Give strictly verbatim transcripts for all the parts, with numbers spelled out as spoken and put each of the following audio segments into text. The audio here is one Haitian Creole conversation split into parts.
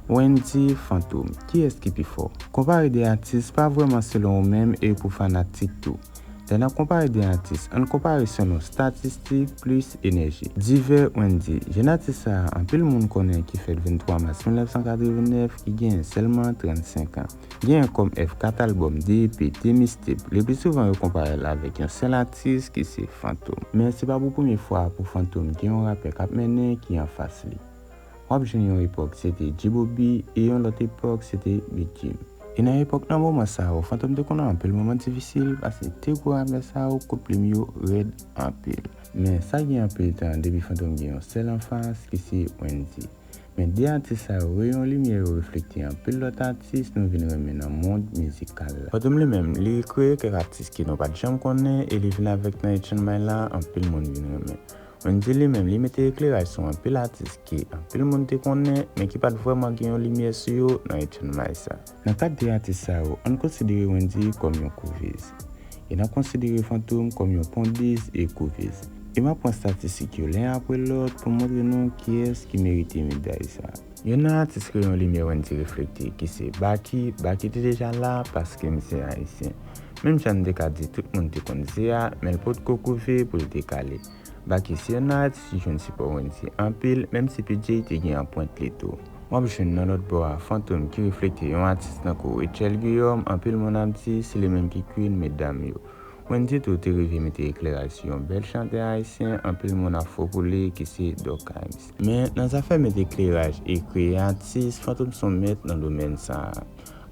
Wendy, Fantom, kiyès ki pi fò? Konpare de atis pa vrèman selon ou menm e pou fanatik tou. Lè n ap konpare de atis, ann konpare selon statistik plis enèji. Divè, Wendy, jèn atis sa a anpil moun konnen ki fèt venntwa mas mil nèf san katrevennnèf, ki genyen sèlman trannsenk an. Genyen kòm F kat albòm, de E P, de mixtape. Le pli souvan yo konpare l avèk yon sèl atis ki se Fantom. Men se pa pou premye fwa pou Fantom gen yon rapè k ap mennen ki anfas li. W ap jwenn yon epòk se te G-Bobby e yon lòt epòk se te Big Jim. E nan epòk nan moman sa yo, Fantom te konn nan anpil moman difisil paske te gwo rapè sa yo, kout plim yo rèd anpil. Men sa gen anpil tan depi Fantom gen yon sèl anfas ki se Wendy. Men de atis sa yo, reyon limyè yo reflekte anpil lòt atis nou vin renmen nan mond mizikal la. Fantom li menm, li rekreye kèk atis ke nou pa t janm konnen e li vin avèk nan H and My la, anpil moun vin renmen. Wendy li menm, li mete ekleraj sou anpil atis ke anpil moun te konnen, men ki pa t vrèman gen yon limyè sou yo nan H and My sa. Nan kad de atis sa yo, ann konsidere Wendy kòm yon kouvèz. E n ap konsidere Fantom kòm yon pondèz e kouvèz. E m ap pran statistik yo len apre lòt pou montre nou kiyès ki merite meday sa. Youn nan atis reyon limyè Wendy reflekte ki se Baky. Baky te deja la paske misye ayisyen. Menm jan n te ka di tout moun te konn Zay, men l potko kouve pou l te kale. Baky se youn nan atis ki jwenn sipò Wendy anpil, menm si P J te gen anprent li tou. W ap jwenn nan lòt bò a Fantom ki reflekte yon atis tankou Rutshelle Guillaume, anpil moun ap di se li menm ki queen medam yo. Wendy tou te rive mete ekleraj sou yon bèl chantè ayisyen anpil moun ap fou pou li ki se Dorcas. Men nan zafè mete ekleraj e kreye atis, Fantom se yon mèt nan domèn sa a.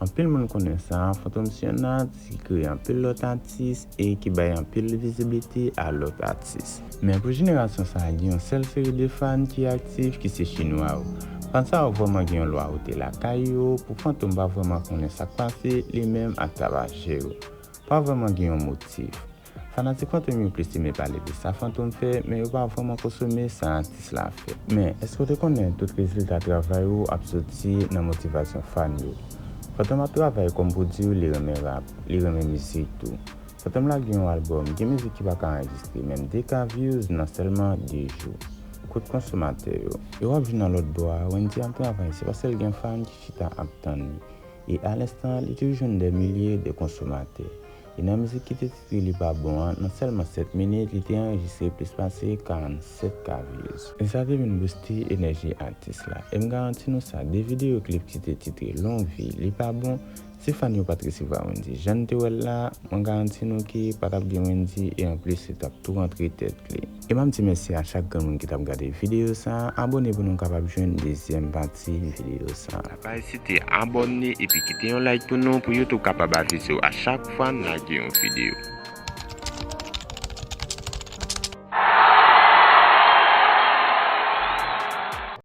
Anpil moun konnen sa, Fantom se yon atis ki kreye anpil lòt atis e ki bay anpil viziblite a lòt atis. Men pou jenerasyon sa a, gen yon sèl seri de fan ki aktif ki se chinwa yo. Fan sa yo vrèman gen yon lwayote lakay yo, pou Fantom pa vrèman konnen sa k pase li menm ak Tabashe yo. Pa vrèman gen yon motif. Fanatik Fantom yo plis renmen pale de sa Fantom fè, men yo pa vrèman konsome sa atis la fè. Men, èske w te konnen tout rezilta travay ou ap soti nan motivasyon fan yo? Fantom ap travay kòm pou di w li renmen rap, li renmen mizik tou. Fantom lage yon albòm, gen mizik ki pa ka anrejistre menm de ka views nan sèlman de jou. Kout konsomatè yo. E w ap jwenn nan lòt bò a, Wendy ap travay, se paske l gen fan ki chita ap tann li. E alenstan, li toujou jwenn dè milye de konsomatè. E nan mizik ki te titre Li Pa Bon an, nan sèlman sèt minit, li te anrejistre plis pase karannsèt ka views. E sa te vin bouste enèji atis la. E m garanti nou sa, de videyo klip ki te titre Long Vi, Li Pa Bon, si fan yo pa t resevwa Wendy jan n te wè l la, mwen garanti nou ke pa t ap gen Wendy e anplis li t ap tou rantre tèt li. E m ap di mèsi a chak grenn moun ki t ap gade videyo sa a. Abòne pou nou kapab jwenn dezyèm pati videyo sa a. Pa ezite abòne epi kite yon like pou nou pou YouTube kapab avize w a chak fwa n lage yon videyo.